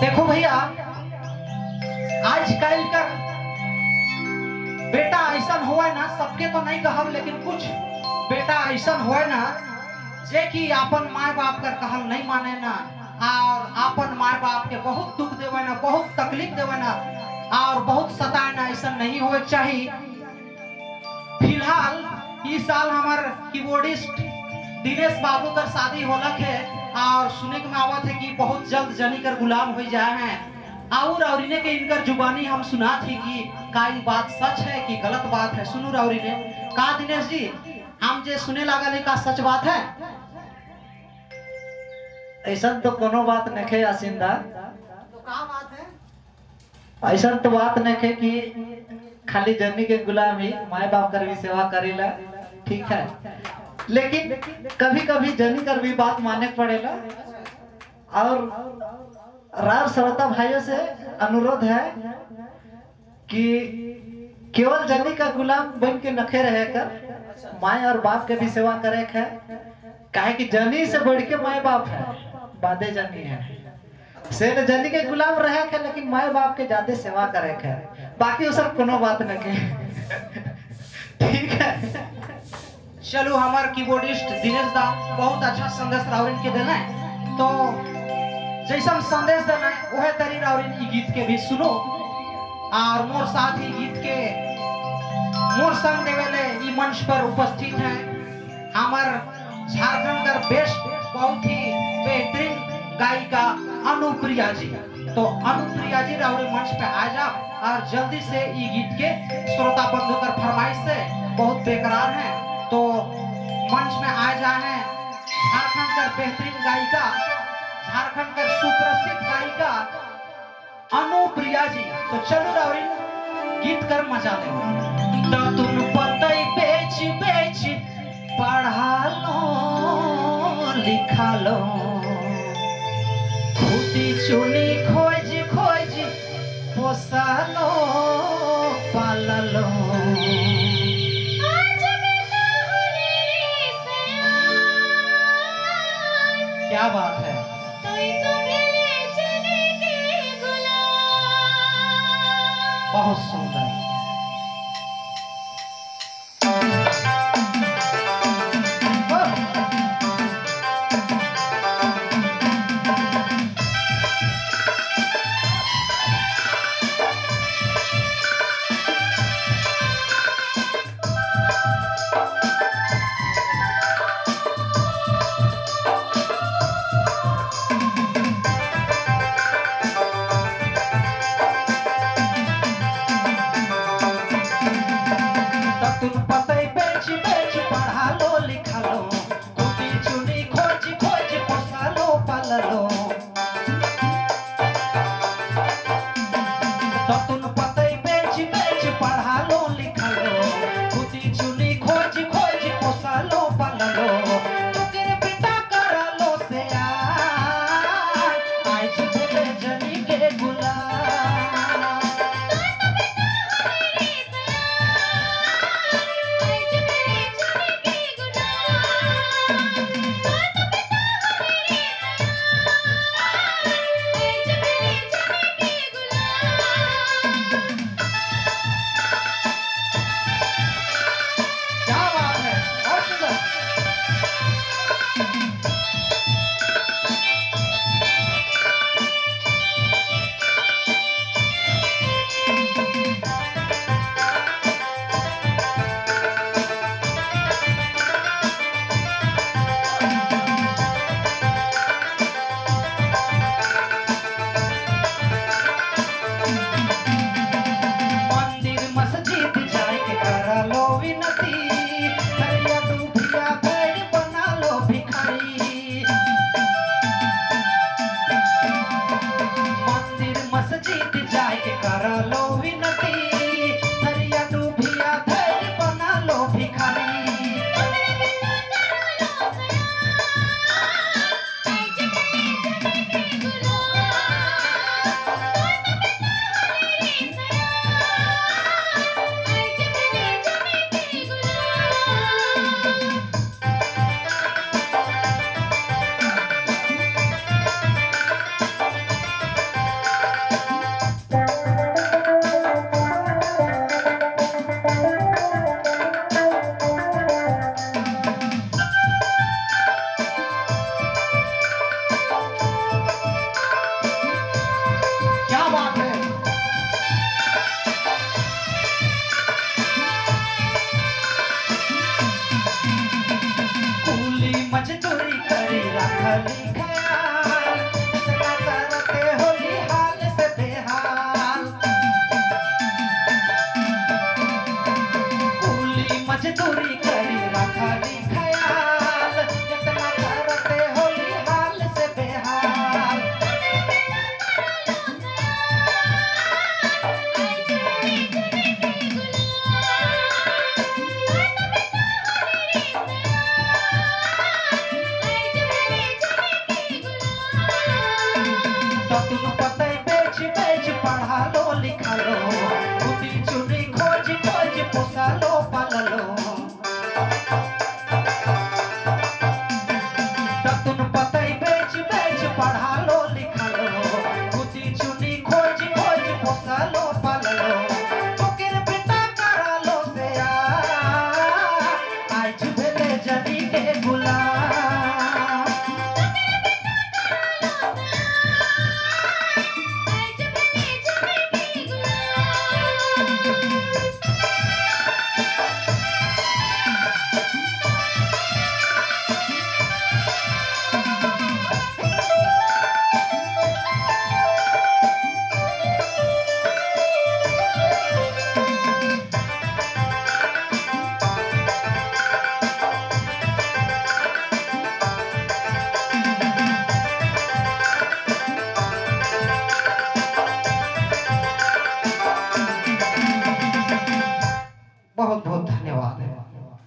देखो भैया, आजकल का बेटा ऐसा हुआ है ना, सबके तो नहीं कहब लेकिन कुछ बेटा ऐसा हुआ है ना जे कि अपन माए बाप कर कहल नहीं माने ना, और अपन माए बाप के बहुत दुख देवे ना, बहुत तकलीफ देवे ना और बहुत सताए ना। ऐसा नहीं होए चाहिए। फिलहाल इस साल हमार कीबोर्डिस्ट दिनेश बाबू कर शादी होलक है और सुने के में आवत है कि बहुत जल्द जनी कर गुलाम हो जाए हैं। और औरिने के इनकर जुबानी हम सुना थी कि का ई बात सच है कि गलत बात है। सुनू राउरी ने का दिनेश जी, हम जे सुने लागल है का सच बात है? ऐसा तो कोनो बात नहीं है आसिंदा। तो का बात है? ऐसा तो बात नहीं है कि खाली जनी के गुलाम ही माए बाप कर भी सेवा करेला, ठीक है, लेकिन कभी कभी जनी कर भी बात माने पड़ेला। और राव श्रोता भाइयों से अनुरोध है कि केवल जनी का गुलाम बन के नखे रहे कर माए और बाप के भी सेवा करे है, काहे कि जनी से बढ़ के माए बाप है, बादे जनी है। से न जनी के गुलाम रहे के लेकिन माए बाप के ज्यादा सेवा करे के, बाकी उस सब कोनो बात न के। ठीक है, चलो हमार कीबोर्डिस्ट दिनेश दा बहुत अच्छा संदेश राउरिन के देना है, तो जैसा हम संदेश देना है वह तरी राउरिन ई गीत के भी सुनो और मोर साथ ही गीत के मोर संग देवेले ई मंच पर उपस्थित हैं हमार झारखंड का बेस्ट बहुत ही बेहतरीन गायिका अनुप्रिया जी। तो अनुप्रिया जी राउरे मंच पे आ जाओ और जल्दी से ई गीत के श्रोता बंधु कर फरमाइश से बहुत बेकरार हैं, तो मंच में आ जाए हैं झारखंड का बेहतरीन गायिका, झारखंड का सुप्रसिद्ध गायिका अनुप्रिया जी। तो चलो राउरी गीत कर मजा ले। तुम पतई बेच बेच पढ़ा लो लिखा लो, खुदी चुनी खोज खोज पोसा लो पाला लो। क्या बात है। बहुत सुंदर। दतुन पतई बेच बेच पढ़ालो लिखालो, कुटी चुनी खोज खोज पोसालो पाललो। दतुन पतई बेच बेच पढ़ालो लिखालो, कुटी चुनी खोज खोज पोसालो पाललो। तोकेर बेटा करालो से आज भेले जनी के गुलाम। बहुत बहुत धन्यवाद।